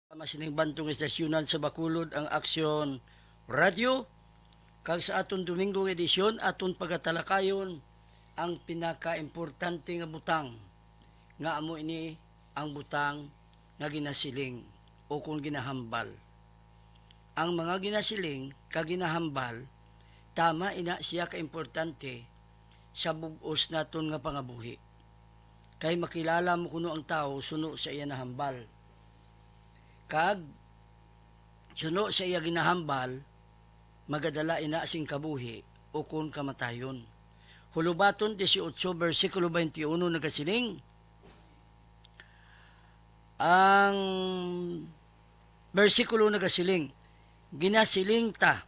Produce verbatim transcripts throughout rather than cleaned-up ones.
Masining bantong estasyunan sa Bacolod ang Aksyon Radio, kag sa aton Domingo nga edisyon, aton pagatalakayon ang pinakaimportante nga butang, nga amo ini ang butang nga ginasiling o kon ginahambal. Ang mga ginasiling kag ginahambal, tama ina siya kaimportante sa bug-os naton nga pangabuhi. Kay makilala mo kuno ang tawo suno sa iya nahambal. Kag suno sa iya ginahambal, magadala ina sing kabuhi ukon kamatayon. Hulubaton dieciocho, bersikulo twenty-one nagasiling, ang bersikulo nagasiling, "Ginasiling ta,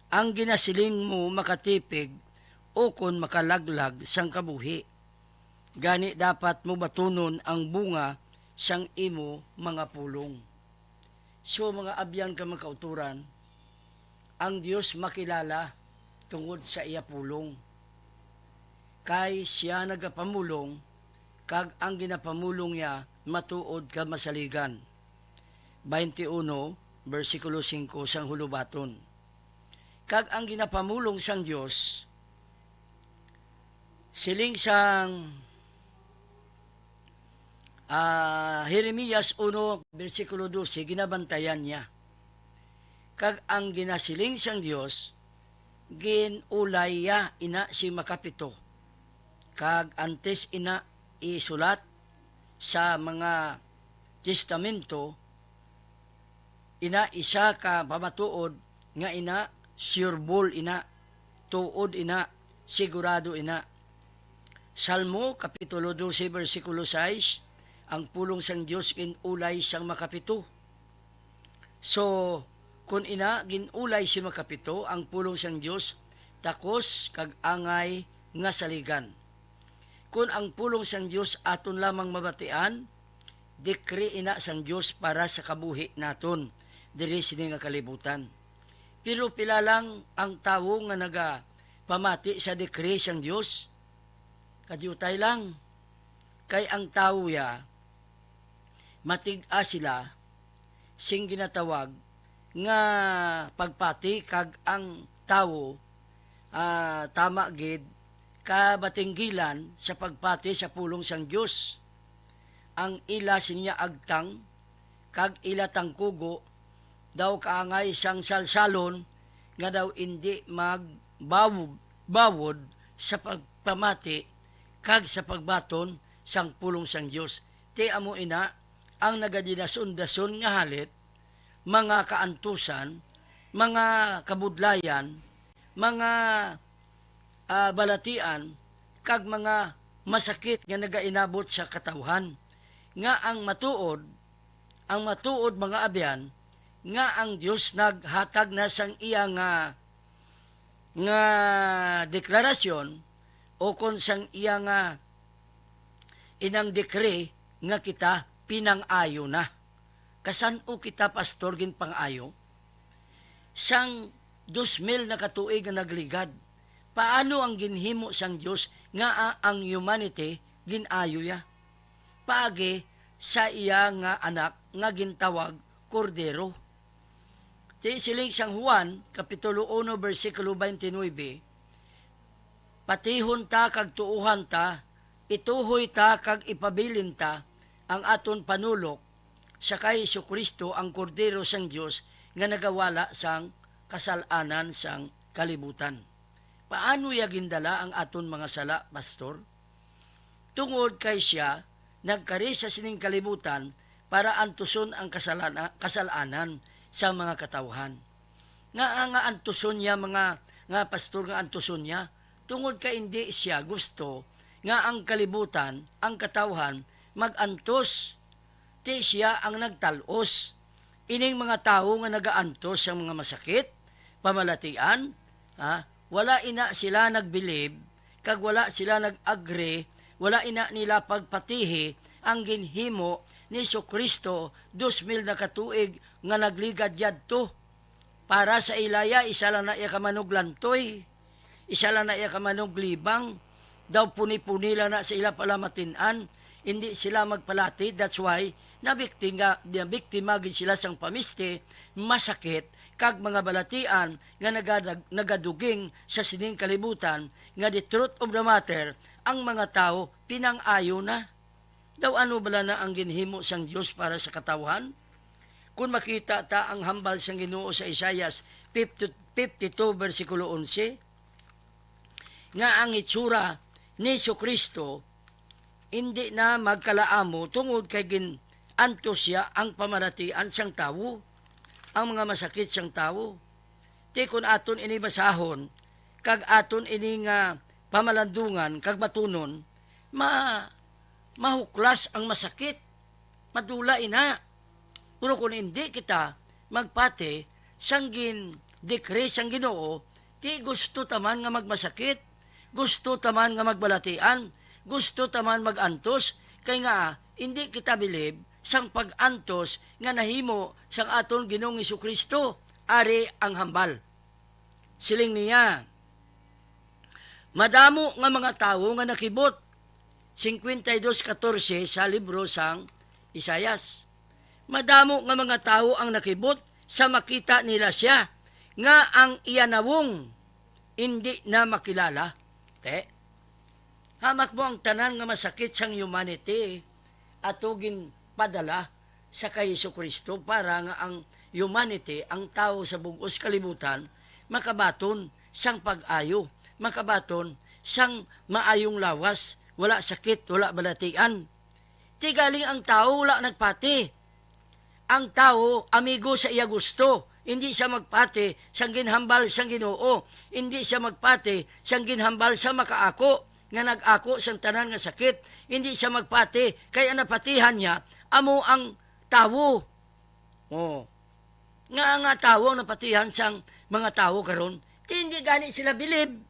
ang ginasiling mo makatipig ukon makalaglag sang kabuhi. Gani dapat mo batunon ang bunga sang imo mga pulong." So, mga abyan kag mga kauturan, ang Dios makilala tungod sa iya pulong. Kay sia nagapamulong, kag ang ginapamulong niya matuod kag masaligan. Twenty-one, bersikulo singko sang Hulubaton. Kag ang ginapamulong sang Dios, siling sang, ah, Jeremias uno, bersikulo dose, ginabantayan niya. Kag ang ginasiling sang Dios, gin-ulay ya ina si makapito. Kag antes ina isulat sa mga testamento, ina isa ka pamatuod nga ina, sureball ina, tuod ina, sigurado ina. Salmo, Kapitulo dose, bersikulo sais, ang pulong sang Dios gin-ulay sang makapito. So, kun ina, gin-ulay si makapito, ang pulong sang Dios, takos kag angay nga saligan. Kun ang pulong sang Dios aton lamang mabatian, decree ina sang Dios para sa kabuhi naton diri sini nga kalibutan. Pero pila lang ang tawo nga nagapamati sa decree sang Dios? Kadiutay lang, kay ang tawo ya, matig-a sila sing ginatawag nga pagpati, kag ang tawo, ah, tama gid, kabatinggilan sa pagpati sa pulong sang Dios. Ang ila sinya agtang kag ila tangkugo daw kaangay sang salsalon, nga daw indi magbawod-bawod sa pagpamati kag sa pagbaton sang pulong sang Dios. Ti amo ina ang nagadinasundason nga halit, mga kaantusan, mga kabudlayan, mga, ah, balatian, kag mga masakit nga nagainabot sa katawhan, nga ang matuod, ang matuod, mga abyan, nga ang Dios naghatag na sang iya nga, nga deklarasyon, o kon sang iya nga inang decree nga kita pinang-ayo na. Kasan-o kita, pastor, ginpang-ayo? Sang dos mil na ka tuig nga nagligad, paano ang ginhimo sang Dios nga a-, ang humanity gin-ayo ya? Paagi sa iya nga Anak nga gintawag Kordero. Ti siling sang Juan, Kapitulo uno, bersikulo twenty-nine, "Patihon ta kag tuohan ta, ituhoy ta kag ipabilin ta ang aton panulok sa kay Jesu-Cristo, ang Kordero sang Dios nga nagawala sang kasal-anan sang kalibutan." Paano ya gindala ang aton mga sala, Pastor? Tungod kay sia nagkari sa sining kalibutan para antuson ang kasalana-, kasal-anan sa mga katawhan. Ngaa nga antuson niya, mga, nga pastor, nga antuson niya? Tungod kay indi sia gusto nga ang kalibutan, ang katawhan, mag-antos. Ti sia ang nagtal-os. Ining mga tawo nga nagaantos sang mga masakit, pamalatian, ha, wala ina sila nagbilib, kag wala sila nag-agree, wala ina nila pagpatihi ang ginhimo ni Jesu-Cristo dos mil na ka tuig nga nagligad yadto. Para sa ila ya, isa lang na iya ka manuglantoy, isa lang na iya ka manuglibang. Daw puni-puni lang na sa ila palamatin-an, hindi sila magpalati. That's why Nabikti-, nga, nabiktima gid sila sang pamisti, masakit, kag mga balatian nga nagadag-, nagaduging sa sining kalibutan, nga the truth of the matter, ang mga tawo pinang-ayo na. Daw ano bala na ang ginhimo sang Dios para sa katawhan? Kon makita ta ang hambal sang Ginoo sa Isaias fifty, fifty-two, bersikulo onse, nga ang itsura ni Jesu-Cristo indi na magkalaamo tungod kay gin-antos siya ang pamalatian sang tawo, ang mga masakit sang tawo. Ti kon aton ini basahon, kag aton ini nga pamalandungan kag batunon, ma-, mahuklas ang masakit. Madula ina. Pero kung hindi kita magpati sang gin-decree sang Ginoo, ti gusto ta man nga magmasakit, gusto ta man nga magbalatian, gusto ta man mag-antos, kay nga hindi kita bilib sang pag-antos nga nahimo sang aton Ginoong Jesu-Cristo. Ari ang hambal. Siling niya, madamo nga mga tawo nga nakibot, cincuenta y dos catorce sa libro sang Isaias. Madamo nga mga tawo ang nakibot sa makita nila siya, nga ang iya nawong indi na makilala. Te, hamak mo ang tanan nga masakit sang humanity ato ginpadala sa kay Jesu-Cristo para nga ang humanity, ang tawo sa bug-os kalibutan, makabaton sang pag-ayo, makabaton sang maayong lawas, wala sakit, wala balatian. Ti galing ang tawo wala nagpati. Ang tawo amigo sa iya gusto, hindi siya magpati sang ginhambal sang Ginoo, hindi siya magpati sang ginhambal sa makaako nga nag-ako sang tanan nga sakit, hindi siya magpati kay ang napatihan niya amo ang tawo. Oh. Nga nga tawo ang napatihan sang mga tawo karon, ti hindi gani sila bilib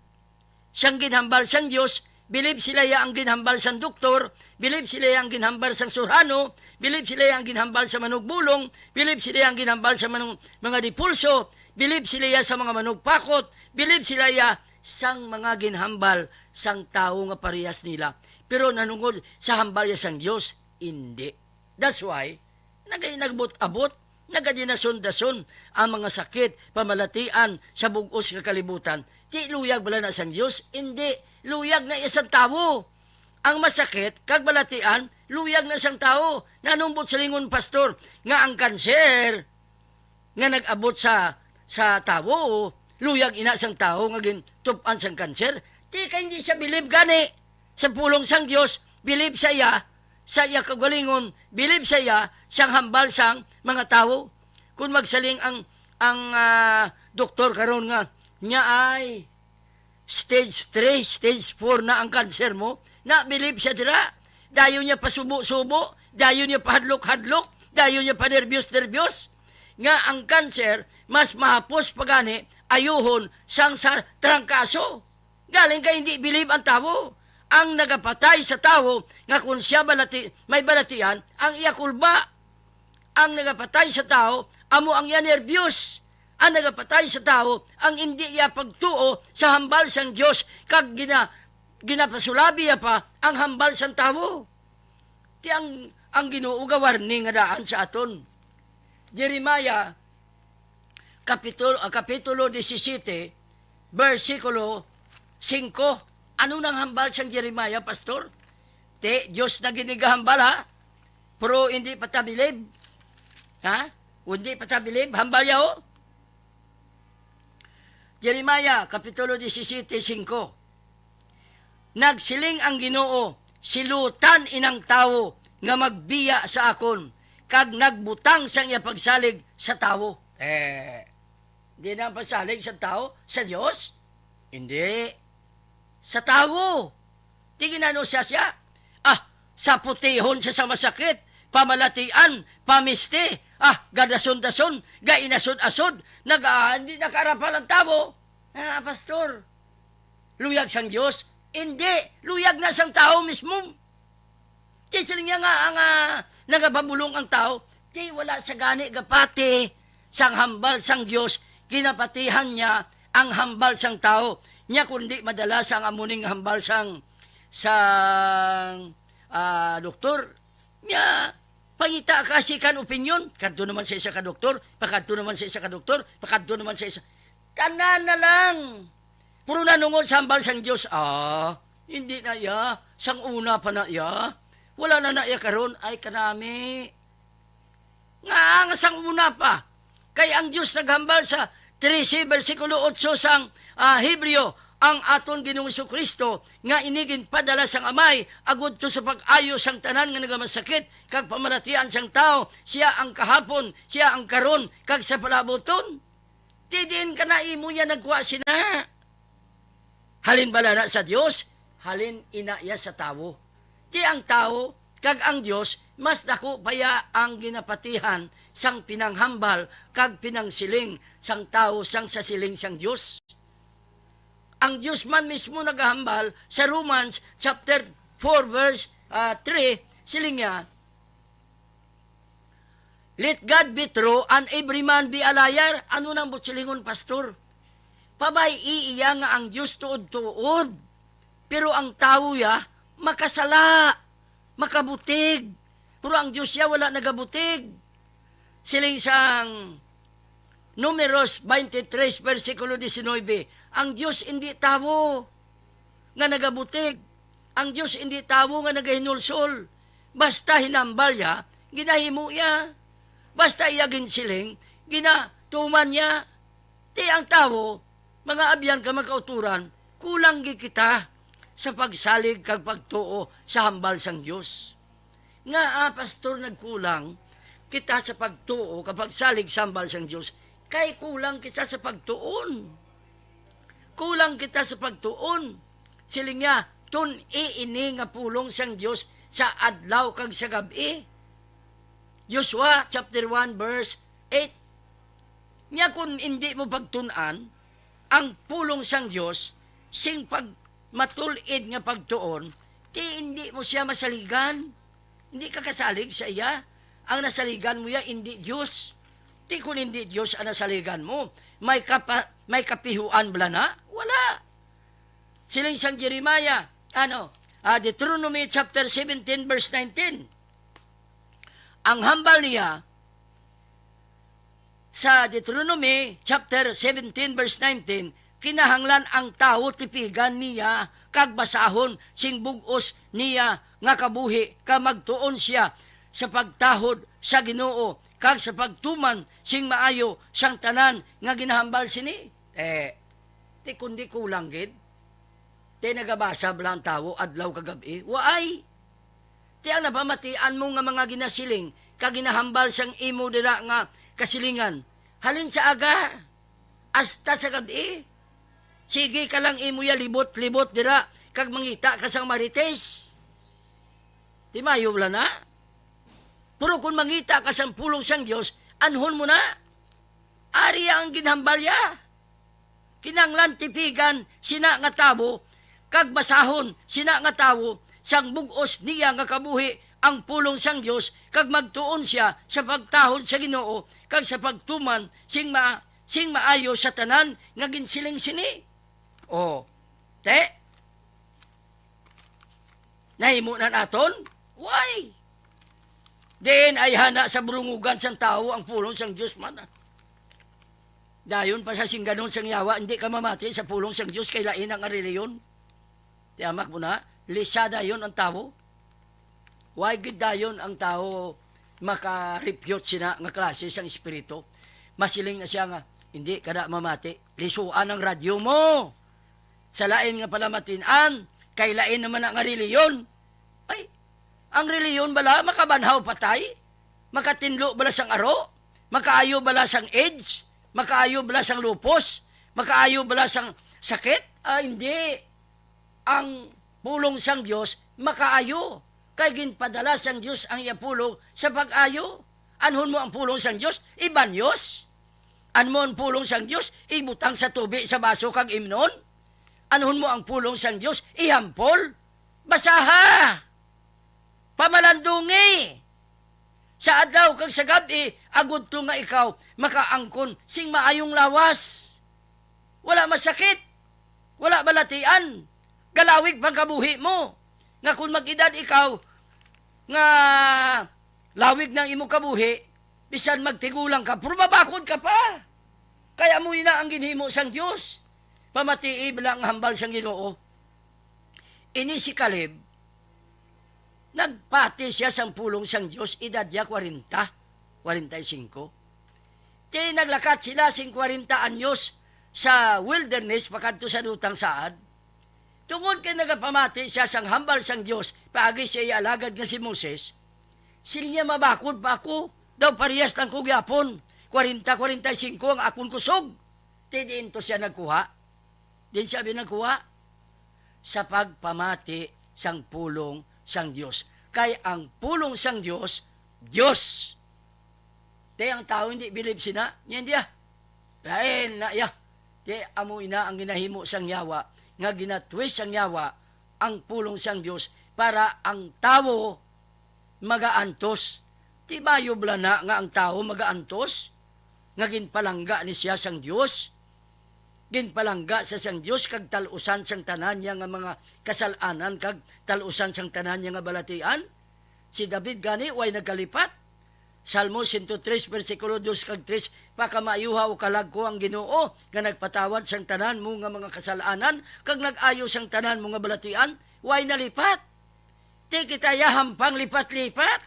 sang ginhambal sang Dios, bilib sila ya ang ginhambal sang doktor, bilib sila ya ang ginhambal sang surhano, bilib sila ya ang ginhambal sa manugbulong, bilib sila ya ang ginhambal sa manung-, mga dipulso, bilib sila ya sa mga manugpakot, bilib sila ya sang mga ginhambal sang tawo nga parehas nila. Pero nanungod sa hambal ya sang Dios, indi. That's why, nagay nagbut-abot, nagadinason-dason ang mga sakit, pamalatian sa bug-os nga kalibutan. Ti luyag bala na sang Dios? Indi. Luyag na iya sang tawo. Ang masakit kag balatian, luyag na sang tawo. Nanong buot silingon, Pastor, nga ang kanser nga nag-abot sa, sa tawo, luyag ina sang tawo nga gintup-an sang kanser? Ti kay hindi siya bilib gani sa pulong sang Dios, bilib sa iya, sa iya kaugalingon, bilib sa iya sang hambal sang mga tawo. Kung magsaling ang, ang, ah, doktor karon nga niya ay stage three, stage four na ang cancer mo, nabilib siya dira. Dayon niya pasubo-subo, dayon niya pahadlok-hadlok, dayon niya panerbyos-nerbyos. Nga ang cancer, mas mahapos pa gani ayuhon sang sa trangkaso. Galing kay hindi bilib ang tawo. Ang nagapatay sa tawo nga kung siya balati-, may balatian, ang iya kulba. Ang nagapatay sa tawo, amo ang iya nerbyos. Ang nagapatay sa tawo, ang indi iya pagtuo sa hambal sang Dios, kag gina-, ginapasulabi iya pa ang hambal sang tawo. Ti ang, ang Ginoo ga warning nga daan sa aton. Jeremiah, kapitulo, ah, kapitulo disisiyete, bersikulo singko. Ano nang hambal sang Jeremiah, Pastor? Ti, Dios na gid ni gahambal, ha? Pero hindi pa ta bilib. Ha? Hindi pa ta bilib. Hambal ya, oh. Jeremiah, kapitulo disisiyete singko. Nagsiling ang Ginoo, "Silutan inang tawo nga magbiya sa akon, kag nagbutang sang iya pagsalig sa tawo." Eh, di na ang pagsalig sa tawo sa Dios? Hindi. Sa tawo. Ti ginano siya siya? Ah, saputihon siya sa masakit, pamalatian, pamisti, ah, gadason-dason, gainasod-asod, nag-, ah, hindi nakaarapal ang tawo. Ah, pastor, luyag sang Dios? Hindi, luyag na sang tawo mismo. Ti siling niya nga ang, ah, nagapabulong ang tawo, ti wala sa gani gapati sang hambal sang Dios, ginapatihan niya ang hambal sang tawo. Nya kundi madala sang amo ning hambal sang, sang, ah, doktor. Nya, Pangita ka second opinion, kadto naman sa isa ka doktor, pakadto naman sa isa ka doktor, pakadto naman sa isa. Tanan na lang. Puro nanungod sa hambal sang Dios. Ah, hindi na iya. Sang una pa na iya. Wala na na iya karon. Ay, kanami. Nga, nga sang una pa. Kay ang Dios naghambal sa trese, bersikulo otso sang, ah, Hebreo, ang aton Ginoong Jesu-Cristo, nga ini ginpadala sang Amay, agud to sa pag-ayo sang tanan nga nagamasakit, kag pamalatian sang tawo, siya ang kahapon, siya ang karon, kag sa palabuton. Ti diin ka na imo niya nagkuha sina? Halin bala na sa Dios, halin ina iya sa tawo. Ti ang tawo kag ang Dios, mas dako pa iya ang ginapatihan sang pinanghambal kag pinangsiling sang tawo sang sa siling sang Dios. Ang Dios man mismo nagahambal sa Romans chapter four verse, ah, three, siling niya, "Let God be true and every man be a liar." Ano nang butsilingon, pastor? Pabay-i iya nga ang Dios tuod-tuod, pero ang tawo ya makasala, makabutig. Pero ang Dios ya wala nagabutig. Siling sang Numeros twenty-three, bersikulo diecinuebe, ang Dios indi tawo nga nagabutig. Ang Dios indi tawo nga nagahinulsol. Basta hinambal iya, ginahimo iya. Basta iya ginsiling, ginatuman niya. Ti ang tawo, mga abyan ka makauturan, kulang gid kita sa pagsalig kag pagtuo sa hambal sang Dios. Nga, ah, pastor, nagkulang kita sa pagtuo kag pagsalig sa hambal sang Dios, kay kulang kita sa pagtuon. Kulang kita sa pagtuon. Siling niya, "Tun-i ini nga pulong sang Dios sa adlaw kag sa gab-i." Joshua chapter one verse eight. Nya, kun indi mo pagtun-an ang pulong sang Dios sing pag matul-id nga pagtuon, ti indi mo siya masaligan. Indi ka kasalig sa iya. Ang nasaligan mo ya indi Dios. Ti kun indi Dios ang nasaligan mo, may kapa-, may kapihuan bala na? Wala. Siling sang Jeremiah, ano, ah, Deuteronomy chapter seventeen, verse nineteen. Ang hambal niya, sa Deuteronomy chapter seventeen, verse nineteen, kinahanglan ang tawo tipigan niya kag basahon sing bug-os niya nga kabuhi, kag magtuon siya sa pagtahod sa Ginoo kag sa pagtuman sing maayo sang tanan nga ginahambal sini. Eh, ti kundi kulang gid? Ti nagabasa bala ang tawo adlaw kag gab-i? Waay. Ti ang napamatian mo nga mga ginasiling kag ginahambal sang imo dira nga kasilingan, halin sa aga hasta sa gab-i. Sige ka lang imo ya libot-libot dira kag mangita ka sang marites. Ti maayo bala na? Pero kung mangita ka sang pulong sang Dios, anhon mo na. Ari ang ginhambal ya. Kinahanglan tipigan sina nga tawo, kag basahon sina nga tawo sang bug-os niya nga kabuhi ang pulong sang Dios, kag magtuon siya sa pagtahod sa Ginoo, kag sa pagtuman sing ma-, sing maayo sa tanan nga ginsiling sini. O, te, nahimo na naton? Why? Diin ay hana sa burungugan sang tawo ang pulong sang Dios man, ah. Dayon pa sa singganon sang yawa, hindi ka mamati sa pulong sang Dios kay lain ang reliyon. Tiamak mo na, lisa dayon ang tawo. Why gid dayon ang tawo maka-refute sina nga klase sang espiritu? Masiling na siya nga, "Hindi ka na mamati. Lisuan ang radyo mo." Sa lain nga palamatian, kay lain naman na nga reliyon. Ay, ang reliyon bala makabanhaw patay? Makatinlo bala sang aro? Makaayo bala sang AIDS? Makaayo bala sang lupus? Makaayo bala sang sakit? Ah, hindi. Ang pulong sang Dios makaayo, kay ginpadala sang Dios ang iya pulong sa pag-ayo. Anhon mo ang pulong sang Dios? Ibanyos. Anhon mo ang pulong sang Dios? Ibutang sa tubi sa baso kag imnon. Anhon mo ang pulong sang Dios? Ihampol. Basaha. Pamalandungi sa adlaw kag sa gab-i, agud to nga ikaw makaangkon sing maayong lawas. Wala masakit, wala balatian, galawig pang kabuhi mo. Nga kon mag-edad ikaw nga Lawig na ang imo kabuhi, bisan magtigulang ka, pero mabakod ka pa. Kay amo ina ang ginhimo sang Dios. Pamatii bala ang hambal sang Ginoo. Ini si Caleb, nagpati siya sang pulong sang Dios, edad niya kwarenta, kwarenta y singko. Ti naglakat sila sing kwarenta anyos sa wilderness pakadto sa dutang saad. Tungod kay nagapamati siya sang hambal sang Dios paagi sa iya alagad nga si Moses, siling niya, "Mabakod pa ako, daw parehas lang ko gyapon, kwarenta, kwarenta y singko ang akon kusog." Ti diin to siya nagkuha? Diin siya nagkuha? Sa pagpamati sang pulong sang Dios. Kay ang pulong sang Dios, Dios. Ti ang tawo hindi bilib sina, niya diya. Lain na iya. Ti amo ina ang ginahimo sang yawa, nga ginatwist sang yawa ang pulong sang Dios para ang tawo magaantos. Ti bayo bala na nga ang tawo magaantos, nga ginpalangga ni siya sang Dios? Ginpalangga sa sang Dios kag tal-usan sang tanan niya nga mga kasal-anan kag tal-usan sang tanan niya nga balatian. Si David gani way nagkalipat. Salmo sento tres, bersikulo dos kag tres, "Pakamaayuha o kalag ko ang Ginoo, nga nagpatawad sang tanan mo nga mga kasal-anan, kag nag-ayo sang tanan mo nga balatian, way nalipat." Ti kita ya hampang lipat-lipat.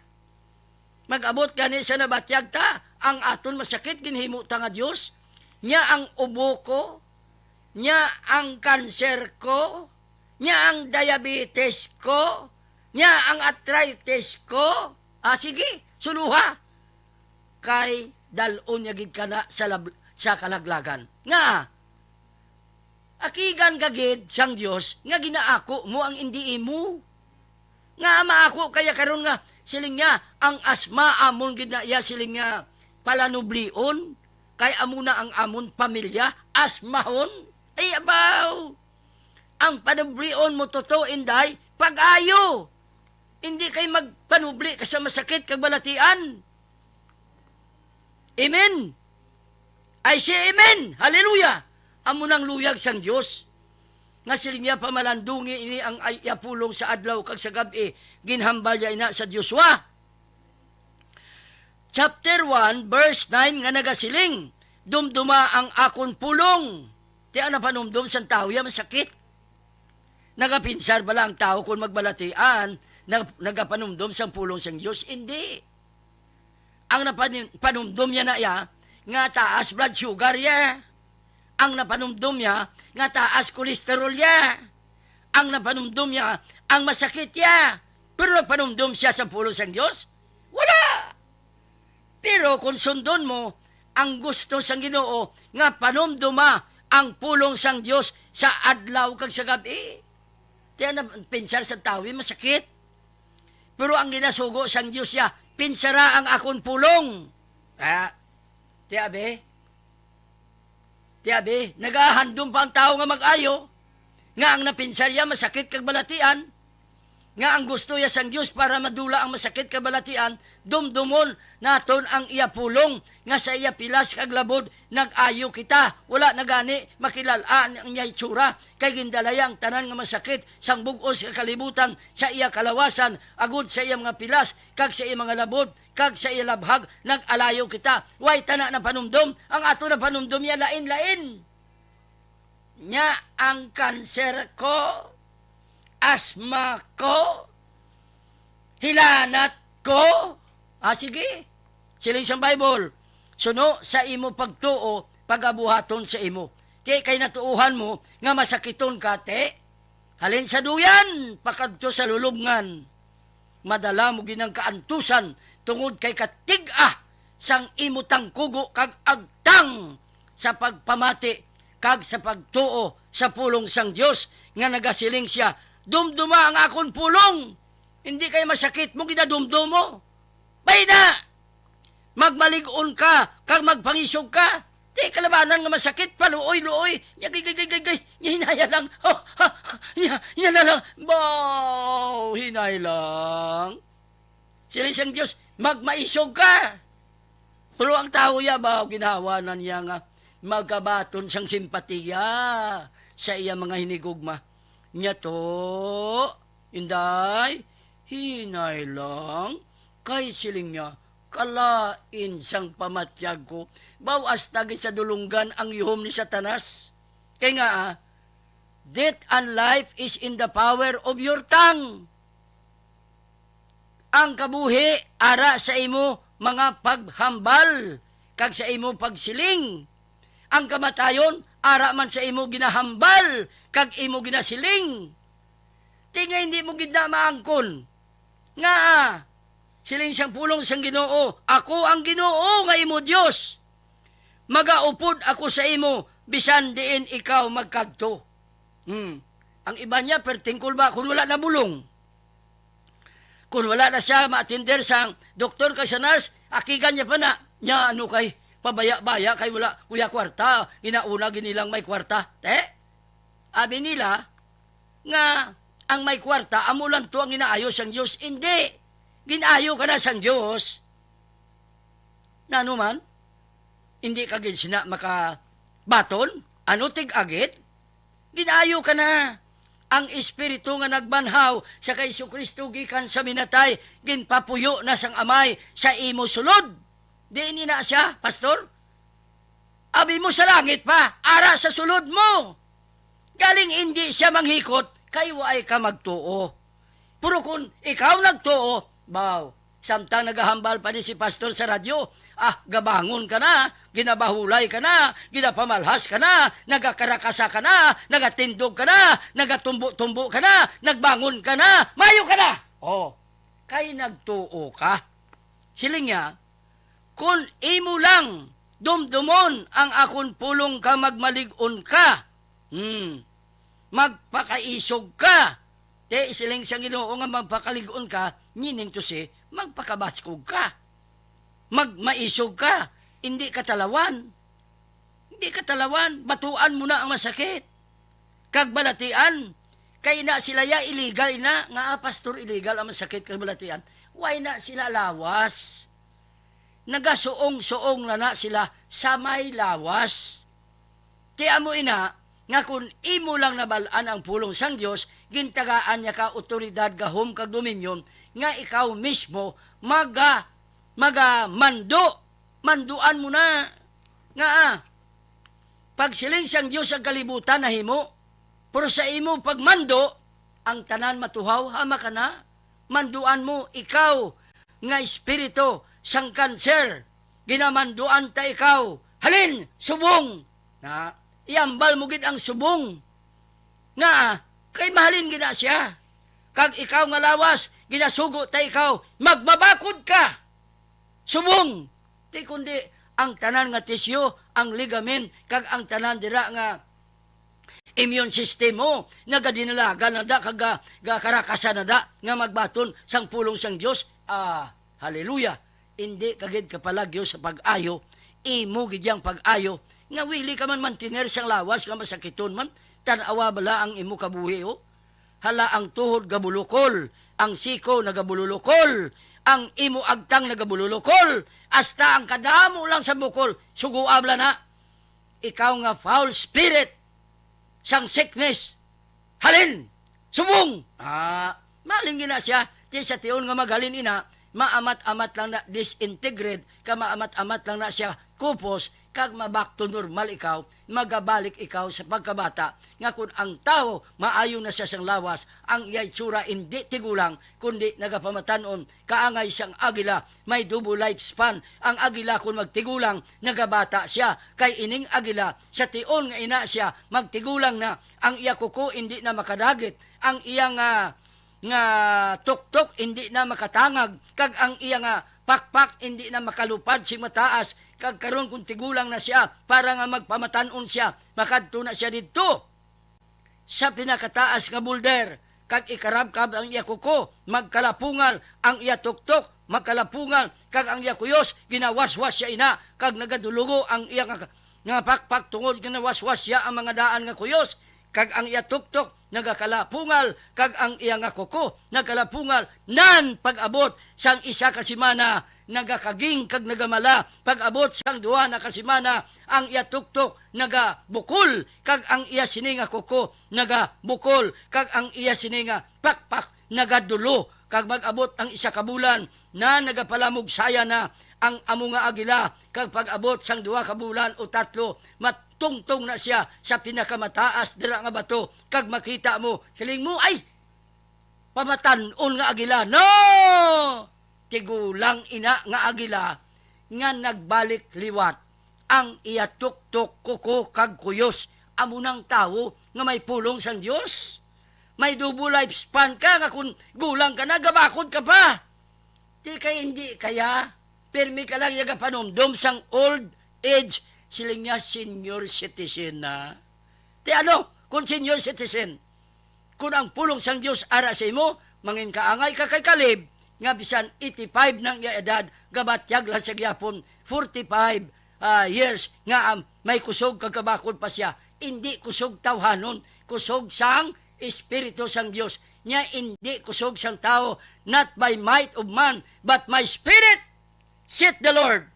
Mag-abot gani sa nabatyag ta, ang aton masakit ginhimo ta nga Dios. Nya ang ubo ko, nya ang kanser ko, nya ang diabetes ko, nya ang arthritis ko. Ah, sige, suluha. Kay dal-on niya gid kana sa lab-, sa kalaglagan. Nga, akigan ka gid sang Dios nga ginaako mo ang indi imo. Nga maako kaya karon nga, siling niya, ang asma amon gid na iya, siling niya, palanublion, kay amo na ang amon pamilya, asmahon. Ay, abaw! Ang panublion mo, totoo, Inday, pag-ayo. Hindi kay magpanubli ka sa masakit kag balatian. Amen. I say amen. Hallelujah. Amo nang luyag sang Dios. Nga siling niya, pamalandungi ini ang ay-, iya pulong sa adlaw kag sa gab-i, ginhambal niya ina sa Dioswa. Chapter one, verse nine nga nagasiling, "Dumduma ang akon pulong." Ti ang napanumdom sang tawo ya masakit. Nagapinsar bala ang tawo kon magbalatian, nag-, nagapanumdom sang pulong sang Dios? Indi. Ang napanin-, panumdom niya na iya, nga taas blood sugar ya. Ang napanumdom niya, nga taas cholesterol ya. Ang napanumdom niya, ang masakit ya. Pero nagpanumdom siya sa pulong sang Dios? Wala! Pero kung sundon mo ang gusto sang Ginoo, nga panumdoma ang pulong sang Dios sa adlaw kag sa gab-i. Ti ang pinsar sa tawo masakit. Pero ang ginasugo sang Dios ya, "Pinsara ang akon pulong." Ah, ti abi? Ti abi, nagahandom pa ang tawo nga mag-ayo, nga ang napinsar ya masakit kag balatian, nga ang gusto ya sang Dios para madula ang masakit kag balatian, dumdumon naton ang iya pulong, nga sa iya pilas kag labod nag-ayo kita. Wala na gani makilal-an ang iya itsura, kay gindala ya ang tanan nga masakit sang bug-os nga kalibutan sa iya kalawasan, agod sa iya mga pilas kag sa iya mga labod kag sa iya labhag nag-alayo kita. Way ta na napanumdom, ang ato napanumdom ya lain-lain. Nya ang kanser ko, asma ko, hilanat ko. Ah, sige. Siling sang Bible, "Suno sa imo pagtuo, pagabuhaton sa imo." Ti kay natuohan mo nga masakiton ka, ti, halin sa duyan pakadto sa lulubngan, madala mo gid ang kaantusan tungod kay katig-a sang imo tangkugo kag agtang sa pagpamati kag sa pagtuo sa pulong sang Dios, nga nagasiling sia, "Dumduma ang akon pulong." Hindi kay masakit mo ginadumdom mo. Bay na! Magmalig-on ka kag magpangisog ka. Ti kalabanan nga masakit, paluoy-luoy. Nya, gay, gay, gay, gay, gay. Nya, hinaya lang. Ha, ha, ha. Nya, nya na lang. Baw, hinay lang. Siling sang Dios, "Magmaisog ka." Pero ang tawo ya ba, ginhawa na niya nga magkabaton sang simpatiya sa iya mga hinigugma. Nya to, Inday, hinay lang. Kay siling niya, "Kalain sang pamatyag ko, baw hasta gid sa dulonggan ang ihom ni Satanas." Kay nga, ah, "Death and life is in the power of your tongue." Ang kabuhi ara sa imo mga paghambal kag sa imo pagsiling. Ang kamatayon ara man sa imo ginahambal kag imo ginasiling. Ti nga hindi mo gid na maangkon. Ngaa, siling sang pulong sang Ginoo, "Ako ang Ginoo nga imo Dios. Magaupod ako sa imo bisan diin ikaw magkadto." Hmm. Ang iba niya, pertingkol ba kung wala na bulong? Kung wala na siya ma-attender sang doktor kag sa nurse, akigan niya pa na. Nya, ano kay, pabaya-baya kay wala kuya kwarta, ginauna ginilang may kwarta. Te? Abi nila nga ang may kwarta, amo lang to ang ginaayo sang Dios. Hindi. Ginayo ka na sang Dios. Nano man? Hindi ka gid sina makabaton? Ano tig-agit? Ginayo ka na. Ang Espiritu nga nagbanhaw sa kay Jesu-Cristo gikan sa minatay, ginpapuyo na sang Amay sa imo sulod. Diin ina siya, Pastor? Abi mo sa langit pa, ara sa sulod mo. Galing hindi siya manghikot, kay waay ka magtuo. Pero kung ikaw nagtuo, baw, samtang nagahambal pa ni si pastor sa radyo, ah, gabangon ka na, ginabahulay ka na, ginapamalhas ka na, nagakarakasa ka na, nagatindog ka na, nagatumbo-tumbo ka na, nagbangon ka na, mayo ka na. Oh, kay nagtuo ka. Siling niya, "Kun imo lang dumdomon ang akon pulong ka, magmalig-on ka." Hmm. Magpakaisog ka. Ti, siling sang Ginoo nga magpakalig-on ka, meaning to say, magpakabaskog ka. Magmaisog ka. Hindi ka talawan. Hindi ka talawan. Batuan mo na ang masakit. Kag balatian. Kay na sila ya illegal na. Nga, ah, pastor, illegal ang masakit kag balatian. Why na sila lawas? Nagasuong-suong na na sila sa may lawas. Ti amo ina nga kun imo lang nabal-an ang pulong sang Dios, gintagaan niya ka awtoridad, gahom, kag dominyon, nga ikaw mismo maga-, magamando. Manduan mo na. Nga, ah, pagsiling sang Dios ang kalibutan nahimo, pero sa imo pagmando, ang tanan matuhaw, hama ka na. Manduan mo, ikaw nga espiritu sang kanser, ginamanduan ta ikaw. Halin, subong! Na, iambal mo gid ang subong. Nga, kay mahalin gid na siya. Kag ikaw nga lawas, ginasugo ta ikaw, magbabakod ka. Subong! Ti kundi ang tanan nga tisyo, ang ligament, kag ang tanan dira nga immune system mo, nagadinalagan na da, kag ga-, gakarakasa na da, nga magbaton sang pulong sang Dios. Ah, hallelujah. Indi ka gid kapalagyo sa pag-ayo, imo gid yang pag-ayo, nga wili ka man mantiner sang lawas nga masakiton man, tan-awa bala ang imo kabuhi, oh. Hala, ang tuhod gabulukol, ang siko nagabululukol, ang imo agtang nagabululukol, hasta ang kadamo lang sa bukol, sugoa bala na. Ikaw nga foul spirit sang sickness, halin, subong! Ah, mahalin gid na siya, ti sa tion nga maghalin ina, maamat-amat lang na disintegrate, ka maamat-amat lang na siya kupos, kag ma-back to normal ikaw, magabalik ikaw sa pagkabata, nga kun ang tawo maayo na siya sang lawas, ang iya itsura indi tigulang, kundi nagapamatan-on, kaangay sang agila, may double lifespan. Ang agila kun magtigulang, nagabata siya, kay ining agila, sa tion nga ina siya, magtigulang na, ang iya kuko indi na makadagit, ang iya nga, nga tuktok indi na makatangag, kag ang iya nga pakpak indi na makalupad sing mataas, kag karon kun tigulang na siya, para nga magpamatan-on siya, makadto na siya didto sa pinakataas nga boulder, kag ikarabkab ang iya kuko, magkalapungal ang iya tuktok, magkalapungal, kag ang iya kuyos, ginawaswas siya ina, kag nagadulogo ang iya nga, nga pakpak tungod ginawaswas siya ang mga daan nga kuyos, kag ang iya tuktok nagakalapungal, kag ang iya nga kuko nagkalapungal, nan pag-abot sang isa ka semana, nagakaging kag nagamala. Pag-abot sang duha na ka semana, ang iya tuktok nagabukol, kag ang iya sini nga kuko nagabukol, kag ang iya sini nga pakpak nagadulo. Kag mag-abot ang isa ka bulan na nagapalamugsaya na ang amo nga agila, kag pag-abot sang duha ka bulan o tatlo, matungtong na sia sa pinakamataas dira nga bato, kag makita mo, siling mo, "Ay, pamatan-on nga agila." No! Tigulang ina nga agila nga nagbalik liwat ang iya tuktok, kuko, kag kuyos. Amo nang tawo nga may pulong sang Dios. May double lifespan ka nga kun gulang ka na, gabakod ka pa. Di kay hindi kaya, pirmi ka lang yagapanumdom sang old age, siling niya, senior citizen na. Ti ano, kung senior citizen, kung ang pulong sang Dios ara sa imo, mangin kaangay ka kay Caleb, nga bisan eighty-five nang iya edad, gabatyag lang sa gyapon, forty-five, ah, years, nga, um, may kusog kag kabakod pa siya. Indi kusog tawhanon, kusog sang Espiritu sang Dios. Niya indi kusog sang tawo, not by might of man, but my spirit, saith the Lord.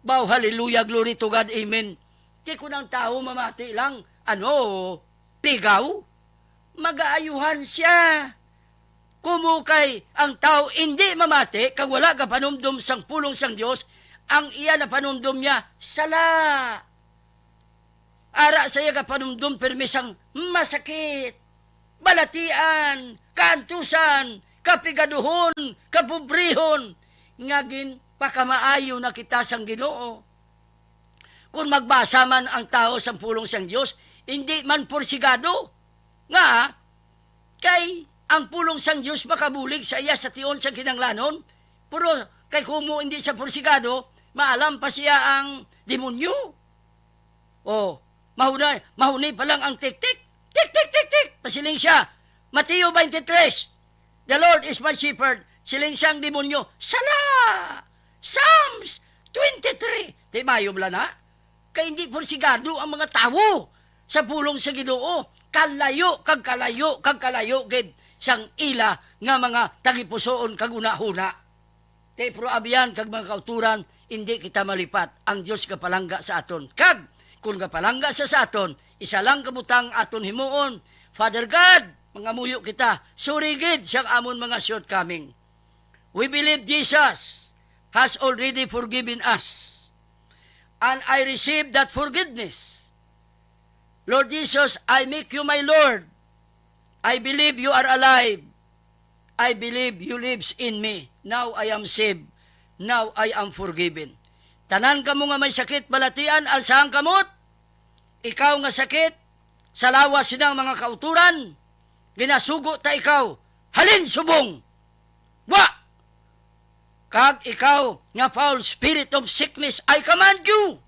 Baw, hallelujah, glory to God, amen. Ti kun ang tawo mamati lang, ano, pigaw, magaayuhan sia. Kumo kay ang tawo indi mamati kag wala gapanumdom sang pulong sang Dios, ang iya napanumdom niya sala. Ara sa iya gapanumdom pirmi sang masakit, balatian, kaantusan, kapigaduhon, kapobrehon, nga ginpakamaayo na kita sang Ginoo. Kung magbasa man ang tawo sang pulong sang Dios, indi man porsigado. Nga, kay ang pulong sang Dios makabulig sa iya sa tion sang kinahanglanon, pero kay kumo indi sa porsigado, maalam pa siya ang demonyo. Oh, mahunay, mahunay pa lang ang tik-tik. Tik-tik, tik-tik. Pasiling siya, Mateo twenty-three, "The Lord is my shepherd." Siling sang demonyo, "Sala! Psalms twenty-three." Di mayo bala na? Kay hindi porsigado ang mga tawo sa pulong sa Ginoo. Kalayo, kag kalayo, kag kalayo gid sang ila nga mga tagipusoon kag hunahuna. Ti, pero abyan kag mga kauturan, indi kita malipat. Ang Dios gapalangga sa aton. Kag kung gapalangga siya sa aton, isa lang ka butang aton himuon, "Father God, mangamuyo kita. Sorry gid sang amon mga shortcoming." We believe Jesus has already forgiven us. And I receive that forgiveness. Lord Jesus, I make you my Lord. I believe you are alive. I believe you lives in me. Now I am saved. Now I am forgiven. Tanan kamo nga may sakit balatian, alsa ang kamot. Ikaw nga sakit, sa lawas sinang mga kauturan, ginasugo ta ikaw. Halin subong. Wa! Kag ikaw nga foul spirit of sickness, I command you,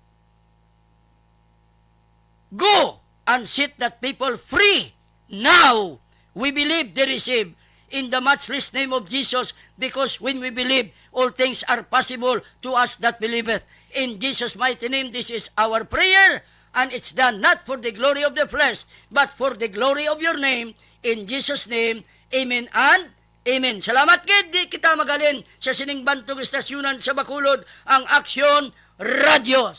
go and set that people free now. We believe they receive in the matchless name of Jesus, because when we believe, all things are possible to us that believeth. In Jesus' mighty name, this is our prayer, and it's done not for the glory of the flesh, but for the glory of your name. In Jesus' name, amen and amen. Salamat gid, di kita magalin sa sining bantog estasyunan sa Bacolod, ang Aksyon Radio.